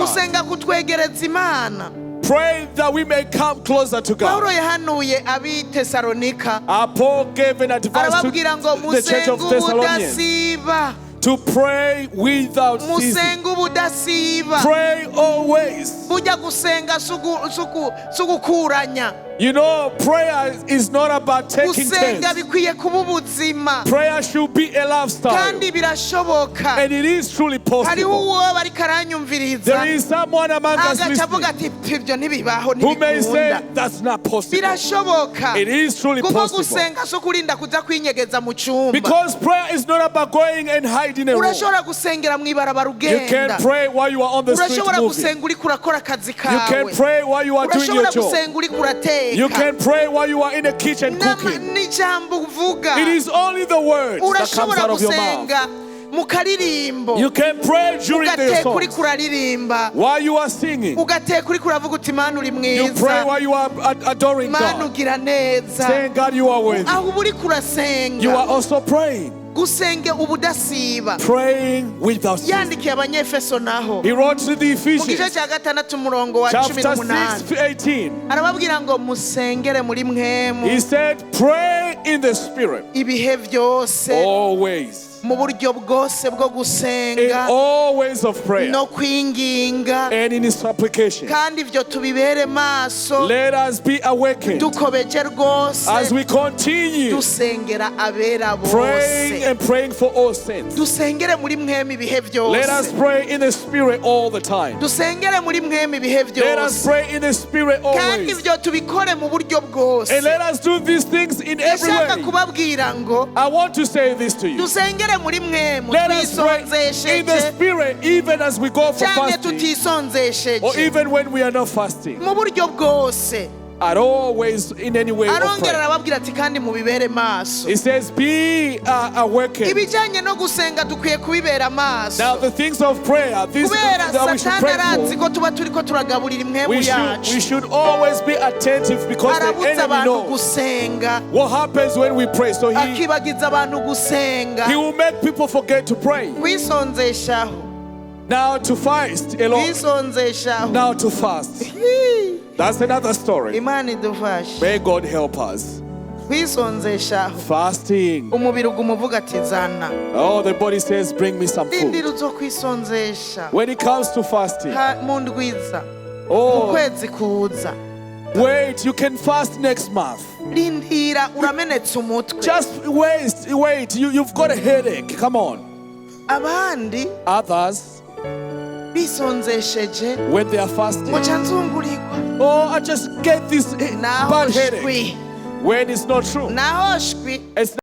God. Gusenga kutwegereza Imana. Pray that we may come closer to God. Pawulo yahanuye ab'i Tesalonika, Paul gave an advice to arababwira ngo the church of musenge Thessalonians ubudasiba. To pray without ceasing. Musenge ubudasiba. Pray always. Burya gusenga si ugukuranya. Prayer is not about taking Gusenga turns. Bikwiye kuba ubuzima. Prayer should be a lifestyle. Kandi birashoboka. And it is truly Hariho possible. uwo bariko aranyumviriza, There is someone among us agaca avuga listening ati ibyo ntibibaho, who may say ntibikunda. that's not possible. Birashoboka, It is truly kuko possible. gusenga si ukurinda kuza kwinyegeza mu cyumba. Because prayer is not about going and hiding in a room. Urashobora gusengera mu ibarabara You can ugenda. Pray while you are on the street Urashobora moving. Gusenga uriko urakora akazi You can kawe. Pray while you are doing your Urashobora job. Gusenga uriko urateka. You can pray while you are in the kitchen N'ama- cooking. N'ijambo uvuga. It is only the words that comes Urashobora out of your mouth. gusenga mu karirimbo. You can pray during the Ugateka uriko songs. Uraririmba. While you are singing. Ugateka uriko uravuga uti Mana uri You pray mwiza, while you are adoring Mana God. ugira neza. Saying, "God, you are worthy." Aho uba uriko urasenga. You are also praying. Gusenga ubudasiba. Praying without ceasing. Yandikiye Abanyefeso naho, He wrote to the mu gice Ephesians, cya gatandatu umurongo wa cumi chapter n'umunani, 6, 18. arababwira ngo musengere muri mpwemu He said, "Pray in the Spirit ibihe byose, always, mu buryo bwose bwo in gusenga all ways of prayer no kwinginga, and in his supplication." kandi ibyo tubibere maso, Let us be awakened dukobeje rwose, as we continue dusengera abera praying bose. And praying for all saints. Dusengere muri mpwemu ibihe Let us byose. Pray in the Spirit all the time. Dusengere muri mpwemu ibihe Let us byose, pray in the Spirit kandi always. ibyo tubikore mu buryo bwose. And let us do these things in every Ndashaka way. kubabwira ngo I want to say this to you. Dusengere muri mpwemu Let us pray in the twisonzesheje Spirit even as we go for cyangwa fasting or tutisonzesheje, even when we are not fasting. Mu buryo bwose. At all ways, in any way of Arongera prayer. arababwira ati kandi mubibere maso. It says, "Be awakened." Ibijyanye no gusenga dukwiye kubibera amaso, Now, the things of prayer, these kubera that we should Satani pray arazi for, ko tuba turi ko turagaburira impwemu we yacu. should always be attentive because the Arabuza enemy abantu knows gusenga, what happens when we pray. So akibagiza abantu gusenga. he will make people forget to pray. Kwisonzeshaho. Now to fast alone. Kwisonzeshaho. Now to fast. That's another story. Imana idufashe. May God help us. Kwisonzeshaho. Fasting. Umubiri uguma uvuga ati zana. Oh, the body says, "Bring me some food." Rindira uzokwisonzesha When it comes to fasting, Ha- mu ndwiza, mu oh, kwezi kuza. Wait, you can fast next month. Rindira uramenetse umutwe. Just wait, wait. You've got a headache. Come on. Abandi Others, bisonzesheje, when they are fasting, ngo ca nzungurirwa. "Oh, I just get this Naho bad headache." shwi. When it's not true. Naho shwi. It's